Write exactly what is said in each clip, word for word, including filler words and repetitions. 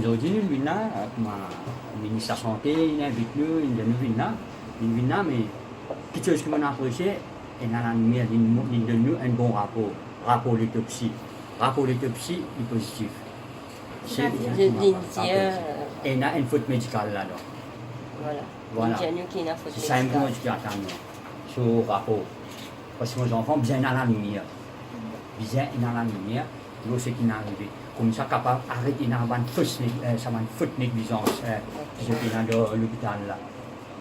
Zordi nou vinn la, kouma minis lasante inn invit nou, inn dir nou vinn la, nou vinn la, me kiksoz ki mo'nn apresie, ena lalimier, li'nn, li'nn donn nou enn bon rapor, rapor letopsi. Rapor letopsi, li pozitif. Se, se, se, li'nn dir, rapor, euh, ena enn fot medikal ladan. Vwala. Vwala. Li'nn dir nou ki ena fot medikal. Se sa enn bon ki atann nou. So rapor. Parski mo zanfan bizin ena lalimier. Bizin ena lalimier lor seki inn arive. Koumsa kapav aret ena bann fos neg-, eh, sa bann fot neglizans, eh, ki zot ena dan lopital la.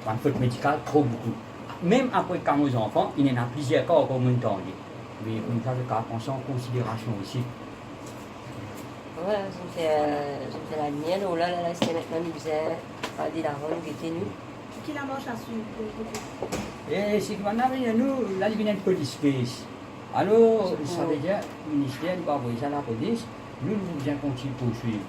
Bann fot medikal tro boukou. Mem apre ka mo zanfan, inn ena plizier ka ankor mo'nn tande. Me koumsa zot kapav pran sa an konsiderasion osi. Vwala, zot inn fer, zot inn fer lalimier, donk la, la, la, se aster nou bizin ale lavan, nou gete nou. Ki lamars la swiv, de, de, de. E seki bann la vinn nou, la li vinn enn polis kes. Alor, se pou, savedir, minister li pa avoy sa lapolis, nou, nou bizin kontign pourswiv.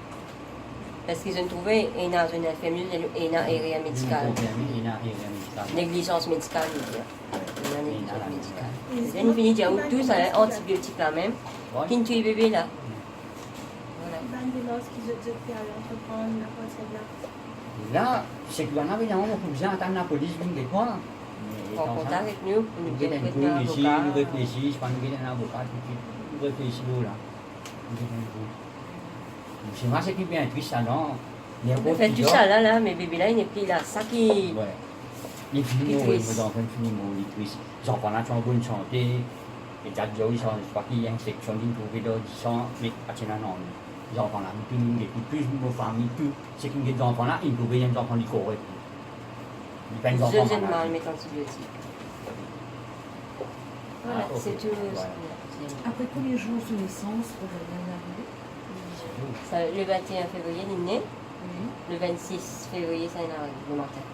Parski zot inn trouve ena, zot inn infirmie, ena erer medikal. Zot inn konfirme ena erer medikal. Neglizans medikal, nou dir. Ena neglizans medikal. Ena la. Zot inn fini dir ou tou sa, antibiotik la mem, wi, ki'nn touy bebe la. Vwala. Bann demars ki zot, zot pe al antreprann apartir de la. La, seki bann la, evidaman, mo pou bizin atann lapolis vinn get mwa. Me pran kontak avek nou, nou get enn kou, nou avoka. Nou reflesi, si pa nou get enn avoka, toutswit nou reflesi lor la. Nou get enn kou. Selman seki bien tris ladan, ninport ki fer tou sa la, la, me bebe la, li nepli la, sa ki, wi, li fini mor, tris. Mo zanfan fini mor, li tris. Zanfan la ti an bonn sante, e dat dir wi, sa, pa ki infeksion li'nn trouve dan disan, me pa ti ena nanye. Zanfan la, nou tou nou get, tou mo fami, tou seki get zanfan la, inn trouve enn zanfan li korek. Li pa enn zanfan malad. Zot, zot mal met antibiotik. Vwala, ah, ok, se tou. Vwala. Après combien de jours de naissance pour venir arriver ? Sa, le vingt et un février, li ne. Wi. Le vingt-six février, sa, inn ariv le matin.